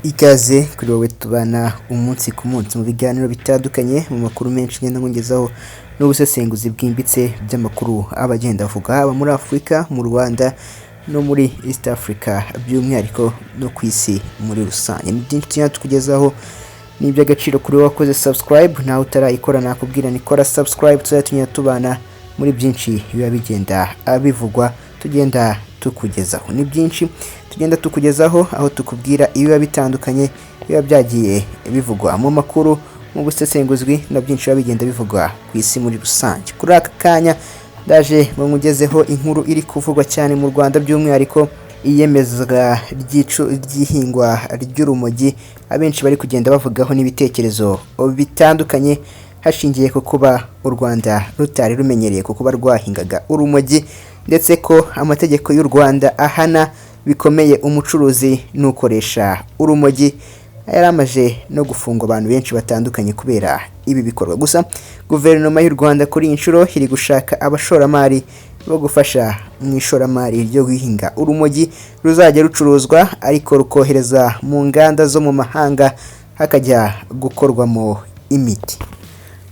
Ikaze kuri wowe tubana umunsi ku munsi mu biganiro bitandukanye, mu makuru menshi ngenda nkugezaho n'ubusesenguzi bwimbitse by'amakuru aba agenda avuga haba muri Afurika, mu Rwanda no muri East Africa by'umwihariko no ku isi muri rusange. Ni byinshi tugenda tukugezaho, ni iby'agaciro kuri wowe wakoze subscribe. Nawe utarayikora nakubwira ni kora subscribe, tuzajya tugenda tubana muri byinshi biba bigenda bivugwa, tugenda tukugezaho. Ni byinshi tugenda tukugezaho, aho tukubwira ibiba bitandukanye biba byagiye bivugwa mu makuru, mu busesenguzi na byinshi biba bigenda bivugwa ku isi muri rusange. Kuri aka kanya ndaje ngo nkugezeho inkuru iri kuvugwa cyane mu Rwanda, by'umwihariko iyemezwa ry'ihingwa ry'urumogi, abenshi bari kugenda bavugaho n'ibitekerezo bitandukanye hashingiye ku kuba u Rwanda rutari rumenyereye ku kuba rwahingaga urumogi, ndetse ko amategeko y'u Rwanda ahana bikomeye umucuruzi n'ukoresha urumogi. Yari amaze no gufungwa abantu benshi batandukanye kubera ibi bikorwa. Gusa guverinoma y'u Rwanda kuri iyi nshuro iri gushaka abashoramari bo gufasha mu ishoramari ryo guhinga urumogi ruzajya rucuruzwa ariko rukohereza mu nganda zo mu mahanga hakajya gukorwamo imiti.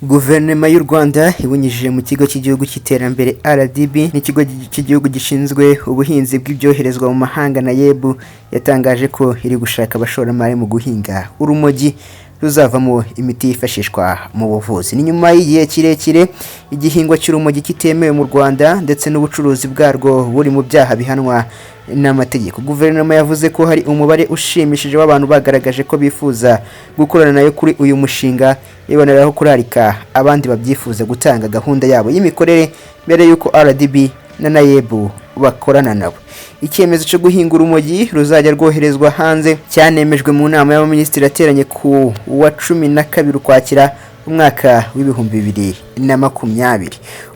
Guverinoma y'u Rwanda ibinyujije mu kigo cy'igihugu cy'iterambere RDB n'ikigo cy'igihugu gishinzwe ubuhinzi bw'ibyoherezwa mu mahanga NAEB, yatangaje ko iri gushaka abashoramari mu guhinga urumogi ruzavamo imiti yifashishwa mu buvuzi. Ni nyuma y'igihe kirekire igihingwa cy'urumogi kitemewe mu Rwanda, ndetse n'ubucuruzi bwarwo buri mu byaha bihanwa n'amategeko. Guverinoma yavuze ko hari umubare ushimishije w'abantu bagaragaje ko bifuza gukorana nayo kuri uyu mushinga, iboneraho kurarika abandi babyifuza gutanga gahunda yabo y'imikorere mbere y'uko RDB na NAEB bakorana nabo. Icyemezo cyo guhinga urumogi ruzajya rwoherezwa hanze cyanemejwe mu nama y'abaminisitiri yateranye ku wa 12 Ukwakira umwaka w'2020.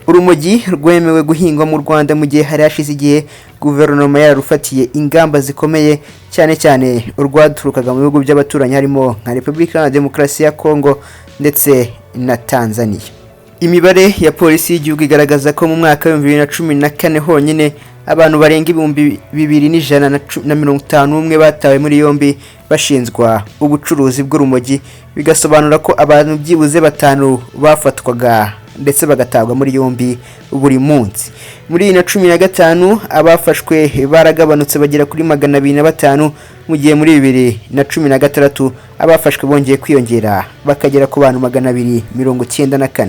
Urumogi rwemewe guhingwa mu Rwanda mu gihe hari hashize igihe guverinoma yararufatiye ingamba zikomeye, cyane cyane urwaturukaga mu bihugu by'abaturanyi harimo nka Repubulika Iharanira Demokarasi ya Kongo ndetse na Tanzania. Imibare ya polisi y'igihugu igaragaza ko mu mwaka w'2014 honyine abantu barenga 2151 batawe muri yombi bashinjwa ubucuruzi bw'urumogi, bigasobanura ko abantu byibuze batanu bafatwaga ndetse bagatabwa muri yombi buri munsi. Muri 2015 abafashwe baragabanutse bagera kuri 205, mu gihe muri 2016 abafashwe bongeye kwiyongera bakagera ku bantu 294.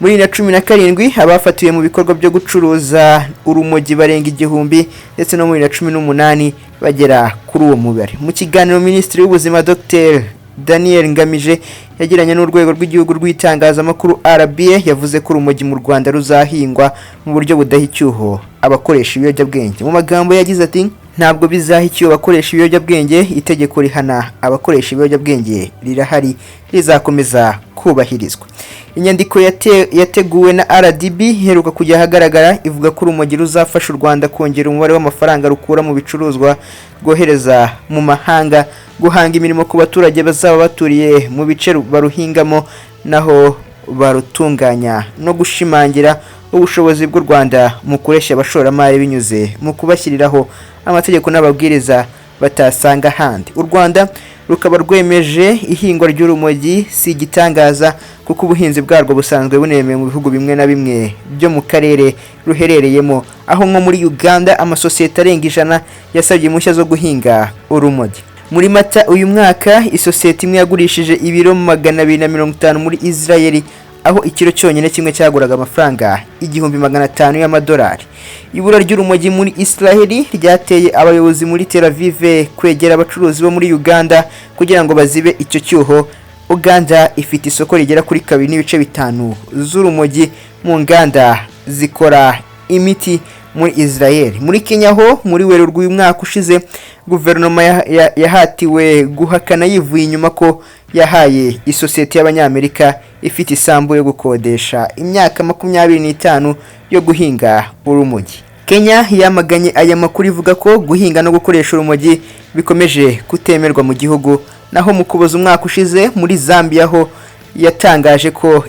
Muri 2017 abafatiwe mu bikorwa byo gucuruza urumogi barenga 1000, ndetse no muri 2018 bagera kuri uwo mubare. Mu kiganiro Minisitiri w'Ubuzima Dr Daniel Ngamije yagiranye n'urwego rw'igihugu rw'itangazamakuru RBA, yavuze ko urumogi mu Rwanda ruzahingwa mu buryo budaha icyuho abakoresha ibiyobyabwenge. Mu magambo yagize ati: "Ntabwo bizaha icyuho abakoresha ibiyobyabwenge, itegeko rihana abakoresha ibiyobyabwenge rirahari, rizakomeza kubahirizwa." Inyandiko yateguwe na RDB iheruka kujya ahagaragara ivuga ko urumogi ruzafasha u Rwanda kongera umubare w'amafaranga rukura mu bicuruzwa rwohereza mu mahanga, guhanga imirimo ku baturage bazaba baturiye mu bice baruhingamo naho barutunganya, no gushimangira ubushobozi bw'u Rwanda mu kureshya abashoramari binyuze mu kubashyiriraho amategeko n'amabwiriza batasanga ahandi. U Rwanda rukaba rwemeje ihingwa ry'urumogi si igitangaza, kuko ubuhinzi bwarwo busanzwe bunemewe mu bihugu bimwe na bimwe byo mu karere ruherereyemo, aho nko muri Uganda amasosiyete arenga 100 yasabye impushya zo guhinga urumogi. Muri Mata uyu mwaka isosiyete imwe yagurishije ibiro 250 muri Israel, aho ikiro cyonyine kimwe cyaguraga amafaranga 1500 y'amadolari. Ibura ry'urumogi muri Israel ryateye abayobozi muri Tel Aviv kwegera abacuruzi bo muri Uganda kugira ngo bazibe icyo cyuho. Uganda ifite isoko rigera kuri 2.5 z'urumogi mu nganda zikora imiti muri Israel. Muri Kenya ho muri Werurwe uyu mwaka ushize guverinoma yahatiwe guhakana yivuye inyuma ko yahaye isosiyete y'Abanyamerika ifite isambu yo gukodesha imyaka 25 yo guhinga urumogi. Kenya yamaganye aya makuru, ivuga ko guhinga no gukoresha urumogi bikomeje kutemerwa mu gihugu. Naho mu Kuboza umwaka ushize, muri Zambia ho yatangaje ko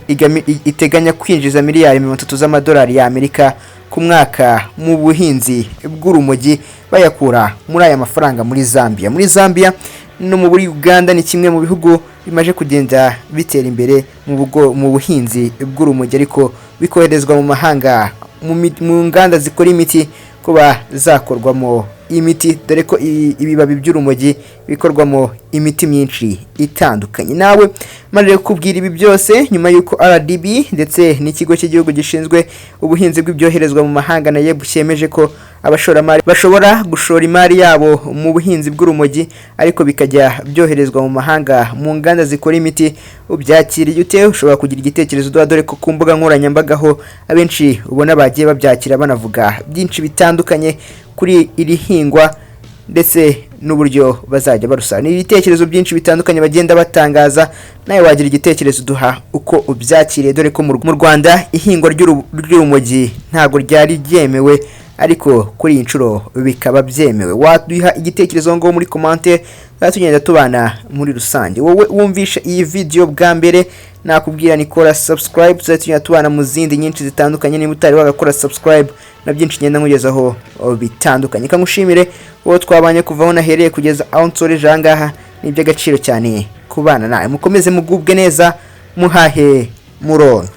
iteganya kwinjiza miliyari 30 z'amadolari y'Amerika ku mwaka mu buhinzi bw'urumogi, bayakura muri aya mafaranga muri Zambia. Muri Zambia no muri Uganda ni kimwe mu bihugu bimaze kugenda bitera imbere mu buhinzi bw'urumogi, ariko bikoherezwa mu mahanga mu nganda zikora imiti, kuba zakorwamo imiti, dore ko ibibabi by'urumogi bikorwamo imiti myinshi itandukanye. Nawe maze kukubwira ibi byose, nyuma y'uko RDB ndetse n'ikigo cy'igihugu gishinzwe ubuhinzi bw'ibyoherezwa mu mahanga, NAEB, cyemeje ko abashoramari bashobora gushora imari yabo mu buhinzi bw'urumogi, ariko bikajya byoherezwa mu mahanga mu nganda zikora imiti, ubyakiriye ute? Ushobora kugira igitekerezo uduha, dore ko ku mbuga nkoranyambaga ho abenshi ubona bagiye babyakira, banavuga byinshi bitandukanye kuri iri hingwa ndetse n'uburyo bazajya barusana. Ni ibitekerezo byinshi bitandukanye bagenda batangaza. Nawe wagira igitekerezo uduha uko ubyakiriye, dore ko mu Rwanda ihingwa ry'urumogi ntabwo ryari ryemewe, ariko kuri iyi nshuro bikaba byemewe. Waduha igitekerezo ngo muri commentaire, tugenda tubana muri rusange. Wowe wumvishe iyi video bwa mbere, nakubwira ni kora subscribe, tuzajya tugenda tubana mu zindi nyinshi zitandukanye. Niba utari wagakora subscribe, na byinshi ngenda nkugezaho bitandukanye. Kangushimire uwo twabanye kuva aho nahereye kugeza aho nsoreje aha ngaha. Ni iby'agaciro cyane kubana nawe. Mukomeze mugubwe neza, muhahe muronke.